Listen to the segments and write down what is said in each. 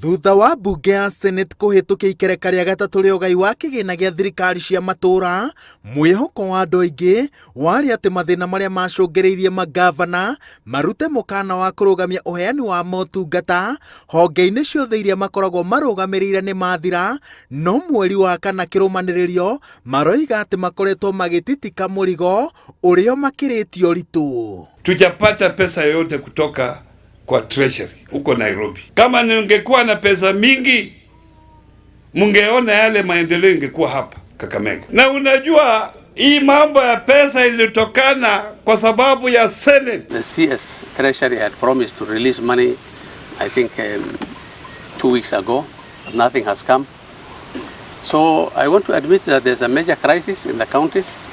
Thutha wa mbunge ya Senate kũhĩtũkia ikereka rĩa gatatũ rĩa ũgai wa kĩgĩna gĩa thirikari cia matũũra, mwĩhoko wa andũ aingĩ warĩ atĩ mathĩna marĩa macũngĩrĩirie mangavana marute mũkana wa kũrũgamia ũheani wa motungata honge-inĩ ciothe iria makoragwo marũgamĩrĩire nĩ mathira, no mweri wa kana kĩrũmanĩrĩrio maroiga atĩ makoretwo magĩtitika mũrigo ũrĩa ũmakĩrĩtie ũritũ. Tujapata pesa yoyote kutoka kwa treasury huko Nairobi. Kama ningekuwa na pesa mingi, mungeona yale maendeleo ingekuwa hapa Kakamega. Na unajua hii mambo ya pesa ilitokana kwa sababu ya Senate. The CS Treasury had promised to release money, I think 2 weeks ago, but nothing has come. So I want to admit that there's a major crisis in the counties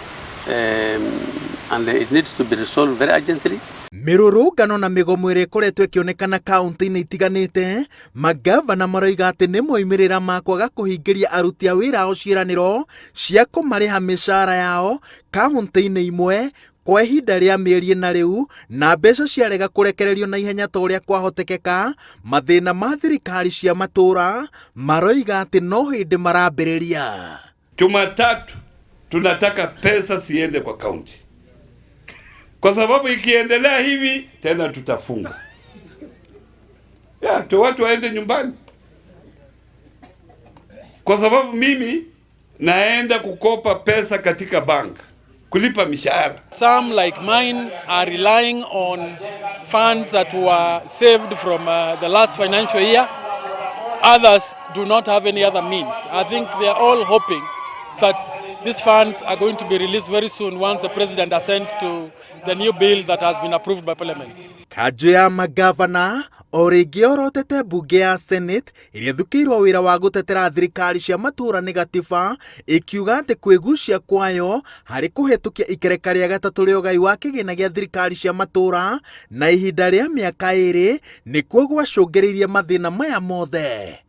and it needs to be resolved very urgently. Mĩrũrũngano na mĩgomo ĩrĩa ĩkoretwo ĩkĩonekana kaunti-inĩ itiganĩte, mangavana maroiga atĩ nĩ moimĩrĩra ma kwaga kũhingĩria aruti a wĩra ao ciĩranĩro cia kũmarĩha mĩcara yao kaunti-inĩ imwe kwa ihinda rĩa mĩeri ĩna rĩu, na mbeca ciarega kũrekererio na ihenya ta ũrĩa kwahotekeka. Mathĩna ma thirikari cia matũũra maroiga atĩ no hĩndĩ marambĩrĩria. Jumatatu tunataka pesa ziende kwa kaunti, kwa sababu ikiendelea hivi tena tutafunga ya tu watu waende nyumbani, kwa sababu mimi naenda kukopa pesa katika bank kulipa mishahara. Some, like mine, are relying on funds that were saved from the last financial year. Others do not have any other means. I think they are all hoping that these funds are going to be released very soon once the president assents to the new bill that has been approved by parliament. Kanjũ ya mangavana o rĩngĩ yorotete mbunge ya Senate ĩrĩa ĩthukĩirwo wĩra wa gũtetera thirikari cia matũũra nĩ gatiba, ĩkiuga atĩ kwĩgucia kwayo harĩ kũhetũkia ikereka rĩa gatatũ rĩa ũgai wa kĩgĩna gĩa thirikari cia matũũra na ihinda rĩa mĩaka 2 nĩkuo gwacũngĩrĩirie mathĩna maya mothe.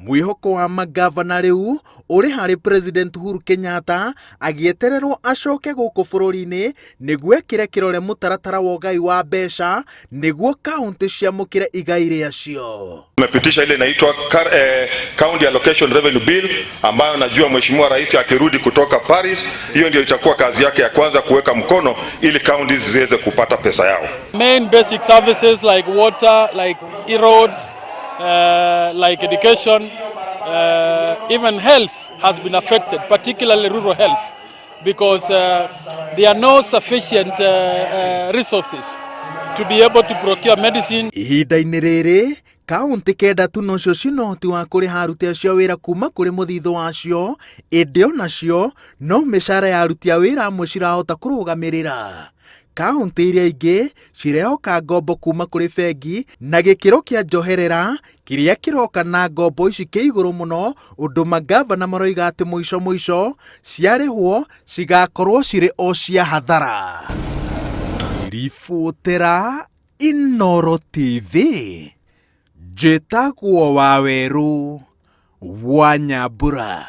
Mwĩhoko wa mangavana rĩu ũrĩ harĩ President Uhuru Kenyatta agĩetererwo acoke gũkũ bũrũri-inĩ nĩguo ekĩre kĩrore mũtaratara wa ũgai wa mbeca nĩguo kaunti ciamũkĩre igai rĩacio. Tumepitisha ile inaitwa County Allocation Revenue Bill ambayo najua Mheshimiwa Rais akirudi kutoka Paris, hiyo ndio itakuwa kazi yake ya kwanza kuweka mkono ili counties ziweze kupata pesa yao. Main basic services like water, like roads, like education, even health has been affected, particularly rural health, because there are no sufficient resources to be able to procure medicine. Ihinda-inĩ rĩrĩ, kaunti 9 tu nocio cina ũhoti wa kũrĩha aruti acio a wĩra kuma kũrĩ mũthithũ wacio, ĩndĩ onacio no mĩcara ya aruti a wĩra amwe cirahota kũrũgamĩrĩra. Kaunti iria ingĩ cirehoka ngombo kuma kũrĩ bengi na gĩkĩro kĩa njoherera kĩrĩa kĩroka na ngombo ici kĩ igũrũ mũno, ũndũ mangavana maroiga atĩ mũico mũico ciarĩhwo cigakorwo cirĩ o cia hathara. Ribotera Inoro TV, njĩtagwo Wawerũ wa Nyambura.